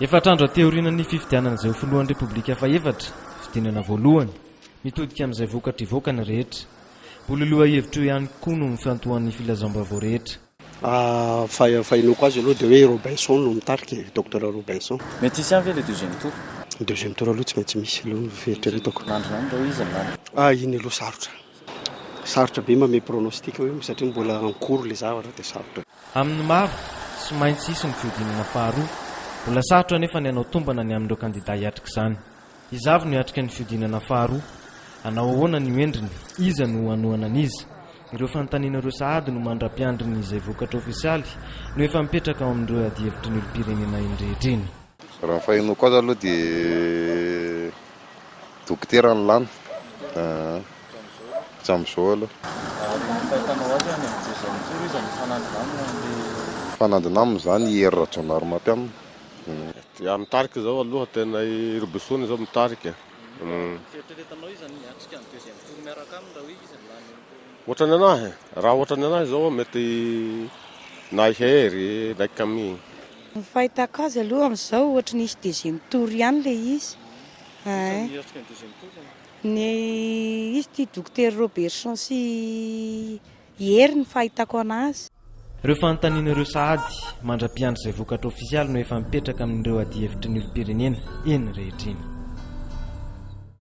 Efatr'andro aty aorianan'ny fifidianana izay ho filohan'ny Repoblika fahefatra, fihodinana voalohany, mitodika amin'izay vokatra hivoaka ny rehetra. Mbola io lohahevitra io ihany koa no nifantohan'ny filazam-baovao rehetra. Fahenoako azy aloha dia hoe Robinson no mitarika e, Docteur Robinson. Mety hisy ihany ve ilay deuxième tour? Ny deuxième tour aloha tsy maintsy misy aloha ny fieritreretako. Nandrina any raha iza no lany? Ah, iny aloha sarotra. Sarotra be mamehy pronostic hoe satria mbola en cours ilay zavatra dia sarotra. Amin'ny maro, tsy maintsy hisy ny fihodinana faharoa. Mbola sarotra anefa ny hanao tombana ny amin'ireo kandida hiatrika izany. Iza avy no hiatrika ny fihodinana faharoa? Hanao ahoana ny ho endriny? Iza no hanohana an'iza? Ireo fanontaniana ireo sahady no mandra-piandry ny izay vokatra ofisialy no efa mipetraka ao amin'ireo adihevitry ny olom-pirenena eny rehetra eny. Raha ny fahenoako azy aloha dia dokotera no lany hatramin'izao aloha. Ary ny fahitanao azy any amin'ny deuxième tour iza no hifanandrina aminy amin'ilay. Mifanandrina aminy izany i Hery Rajaonarimampianina. Dia mitarika izao aloha tena i Robinson izao mitarika. Fieritreretanao iza no miatrika ny deuxième tour miaraka aminy raha hoe iza no lany eo? Ohatran'ny anahy, raha ohatran'ny anahy izao mety na i Hery na i Camille. Ny fahitako azy aloha amin'izao ohatry ny hisy deuxième tour ihany ilay izy. Iza no hiatrika ny deuxième tour zany? Ny izy ity Dokotera Robertson sy i Hery ny fahitako anazy. Ireo fanontaniana ireo sahady, mandra-piandry izay vokatra ofisialy no efa mipetraka amin'ireo adihevitry ny olom-pirenena eny rehetra eny.